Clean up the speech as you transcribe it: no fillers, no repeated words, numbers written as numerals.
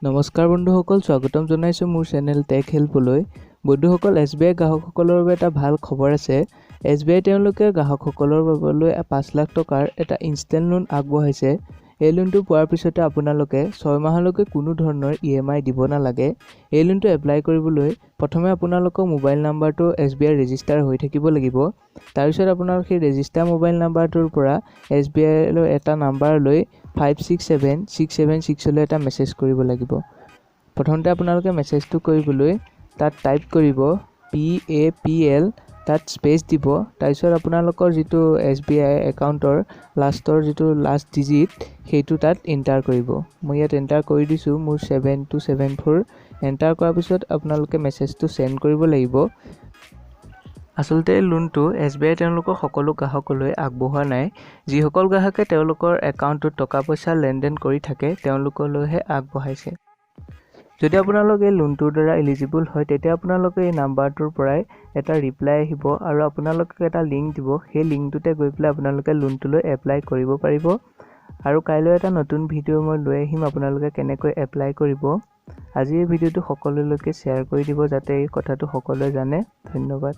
নমস্কাৰ বন্ধুসকল, স্বাগতম জনাইছোঁ মোৰ চেনেল টেক হেল্পলৈ। বন্ধুসকল, এছবিআই গ্ৰাহকসকলৰ বাবে এটা ভাল খবৰ আছে। এছবিআই তেওঁলোকে গ্ৰাহকসকলৰ বাবলৈ 5 লাখ টকাৰ এটা ইনষ্টেণ্ট লোন আগবঢ়াইছে। এই লোনটো পোৱাৰ পিছতে আপোনালোকে 6 মাহলৈকে কোনো ধৰণৰ ইএমআই দিব নালাগে। এই লোনটো এপ্লাই কৰিবলৈ প্ৰথমে আপোনালোকৰ মোবাইল নাম্বাৰটো এছবিআই ৰেজিষ্টাৰ হৈ থাকিব লাগিব। তাৰপিছত আপোনালোক সেই ৰেজিষ্টাৰ মোবাইল নাম্বাৰটোৰ পৰা এছবিআইলৈ এটা নাম্বাৰলৈ 567676লৈ এটা মেছেজ কৰিব লাগিব। প্ৰথমতে আপোনালোকে মেছেজটো কৰিবলৈ তাত টাইপ কৰিব পিএপিএল, তাত স্পেচ দিব। তাৰপিছত আপোনালোকৰ যিটো এছবিআই একাউণ্টৰ লাষ্টৰ যিটো লাষ্ট ডিজিট, সেইটো তাত এণ্টাৰ কৰিব। মই ইয়াত এণ্টাৰ কৰি দিছোঁ মোৰ 7274। এণ্টাৰ কৰাৰ পিছত আপোনালোকে মেছেজটো চেণ্ড কৰিব লাগিব। আচলতে এই লোনটো এছবিআই তেওঁলোকৰ সকলো গ্ৰাহকলৈ আগবঢ়োৱা নাই। যিসকল গ্ৰাহকে তেওঁলোকৰ একাউণ্টটোত টকা পইচা লেনদেন কৰি থাকে, তেওঁলোকলৈহে আগবঢ়াইছে। যদি আপোনালোক এই লোনটোৰ দ্বাৰা এলিজিবল হয়, তেতিয়া আপোনালোকে এই নাম্বাৰটোৰ পৰাই এটা ৰিপ্লাই আহিব আৰু আপোনালোকক এটা লিংক দিব। সেই লিংকটোতে গৈ পেলাই আপোনালোকে লোনটোলৈ এপ্লাই কৰিব পাৰিব। আৰু কাইলৈ এটা নতুন ভিডিঅ' মই লৈ আহিম, আপোনালোকে কেনেকৈ এপ্লাই কৰিব। আজি এই ভিডিঅ'টো সকলোলৈকে শ্বেয়াৰ কৰি দিব, যাতে এই কথাটো সকলোৱে জানে। ধন্যবাদ।